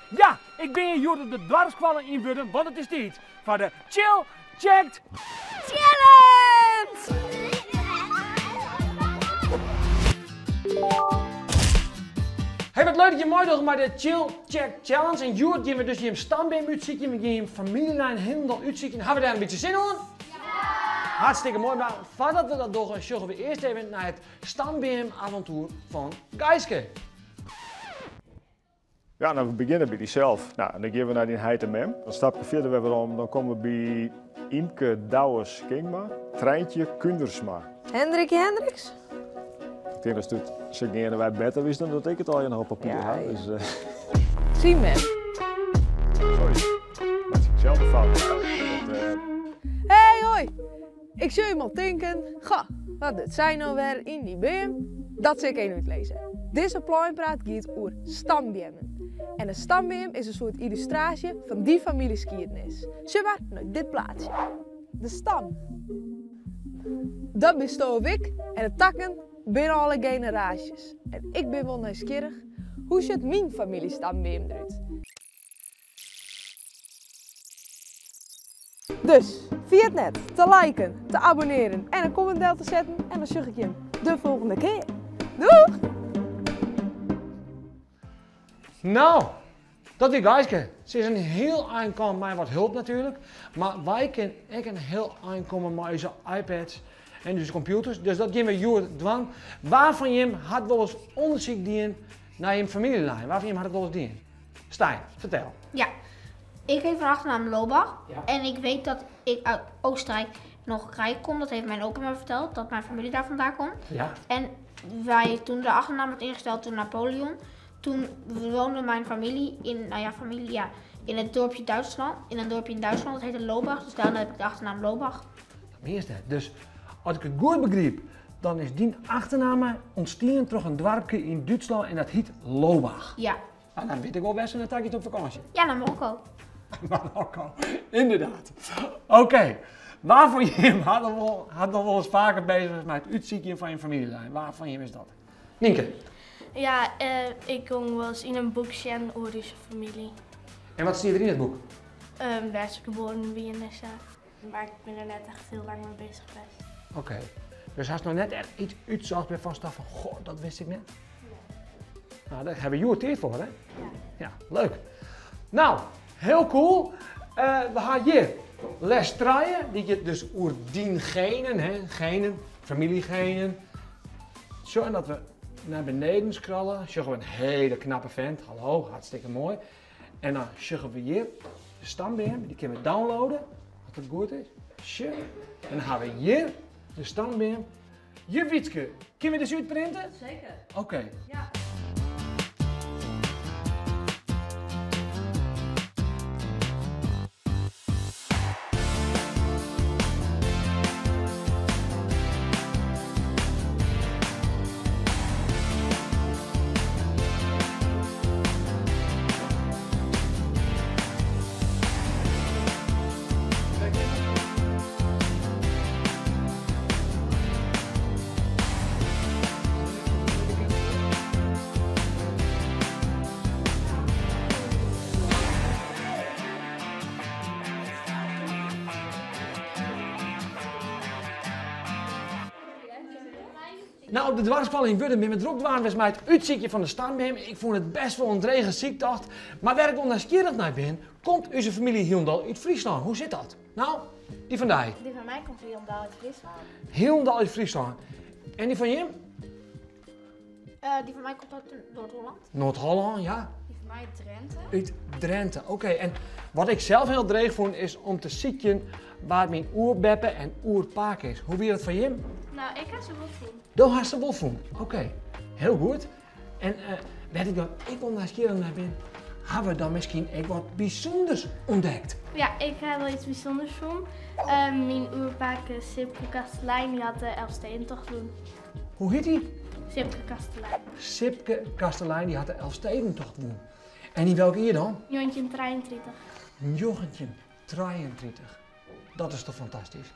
Ja, ik bin hjir hjoed op de doarpsskoalle yn Wurdum, want it is tiid foar de Chill Checked Challenge! Hey, wat leuk dat je meidogge mei de Chill Check Challenge. En hjoed gean we dus jim stambeam útsykjen. We gean jim famyljelijn hielendal útsykjen. Hawwe we dêr in bytsje sin oan? Ja! Hartstikke moai, mar foardat we dat dogge, sjogge we earst even nei it stambeam-avontoer fan Geiske. Ja, nou, we begjinne by dysels. Nou, en dan gean we nei dyn heit en mem. Dan stapje fierder wer werom, dan komme we by Ymke Douwes Kingma, Trijntje Kundersma. Hendrikje Hendriks? Ik tink dat it sa geandewei better is dan dat ik it allegear noch op papier Ja, ha. ja. Dus, eh, Syn mem. sorry, meitsje ik sels in fout. Dat, eh, Hey, hoi! Ik sil jim al tinken, goh, wat docht sy no wer yn dy beam? Dat sil ik even útlizze. Dizze pleinpraat giet oer stambeammen. En in stambeam is in soart yllustraasje fan dy famyljeskiednis. Sjoch mar nei dit plaatsje. De stam. Dat bisto of ik en de takken binne alle generaasjes. En ik bin wol nijsgjirrich, hoe sjocht myn famyljestambeam derút? Dus, ferjit net te liken, te abonnearen en in comment del te setten en dan sjoch ik jim de folgjende kear. Doeg! Nou, dat wie Geiske. Se is in hiel ein kaam mei wat hulp natuerlik, mar wy kinne ek in hiel ein komme mei ús iPads en ús kompjûters, dus dat gean we hjoed dwaan. Wa fan jim hat wolris ûndersyk dien nei jim famyljelijn? Wa fan jim hat it wolris dien? Stijn, fertel. Ja, ik heet van achternaam Lobach. Ja. En ik weet dat ik uit Oostenrijk en Hongarije kom. Dat heeft mijn opa me verteld, dat mijn familie daar vandaan komt. Ja. En wij, toen de achternaam werd ingesteld door Napoleon, toen woonde mijn familie in, nou ja, familie, ja, in het dorpje Duitsland. In een dorpje in Duitsland, dat heette Lobach. Dus daarom heb ik de achternaam Lobach. Dat is dat. Dus as ik it goed begryp, dan is dyn achternamme ûntstien troch in doarpke yn Dútslân en dat hiet Lobach. Ja. Nou, dan wit ik wol wêr't se nei ta giet op fakânsje. Ja, naar Marokko. Marokko, ynderdaad. Oké, wa fan jim hat al wol, hat al wolris faker beuzich west mei it útsykjen fan jim famyljelijn? Wa fan jim is dat? Nynke. Ja, eh, ik gong wolris yn in boek sjen oer ús famylje. En wat stie der yn it boek? Um, wêr't se geboren wiene en sa. Mar ik bin der net echt hiel lang mei beuzich west. Oké, dus hast noch net echt iets útsocht wêrfan'tst tochtst fan, goh, dat wist ik net? Nee. Nou, dêr hawwe we hjoed tiid foar, hè? Ja. Ja, leuk. Nou, hiel cool. Uh, we ha hjir les trije, dy giet dus oer dyn genen, hè? Genen, famyljegenen. Sjoch, en dat we nei beneden scrollen, sjogge we in hiele knappe fint. Hallo, hartstikke moai. En dan sjogge we hjir de stambeam, dy kinne we downloade, as it goed is. Sjoch, en dan hawwe we hjir de stambeam. Juf Wietske, kinne we dizze útprinte? Seker. Oké. Ja. Nou, op de doarpsskoalle yn Wurdum binne we drok dwaande west mei it útsykjen fan de stambeam. Ik fûn it best wol in drege syktocht. Mar wêr ik wol nijsgjirrich nei bin, komt ús famylje hielendal út Fryslân? Hoe sit dat? Nou, dy fan dy? Dy fan my komt hielendal út Fryslân. Hielendal út Fryslân. En dy fan jim? Uh, dy fan my komt út Noard-Hollân. Noard-Hollân, ja. Dy fan my út Drinte. Út Drinte, oké. En wat ik sels hiel dreech fûn is om te sykjen wa't myn oerbeppe en oerpake is. Hoe wie dat foar jim? Nou, ik ha se wol fûn. Do hast se wol fûn, oké. Hiel goed. En uh, wêr't ik dan ek wol nijsgjirrich nei bin, hawwe we dan miskien ek wat bysûnders ûntdekt? Ja, ik ha wol iets bysûnders fûn. Uh, myn oerpake Sipke Kastelein dy hat de Elfstedentocht wûn. Hoe hiet dy? Sipke Kastelein. Sipke Kastelein, dy hat de Elfstedentocht wûn. En yn welk jier dan? 1933. 1933. Dat is toch fantastysk.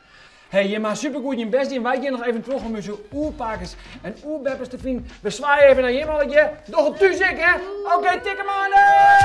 Hey, jim ha supergoed jim bêst dien. Wy gean noch even troch om ús oerpakes en oerbeppes te finen. We swaaie even nei jim allegear. Doch it thús ek, hè? Oké, tik him oan!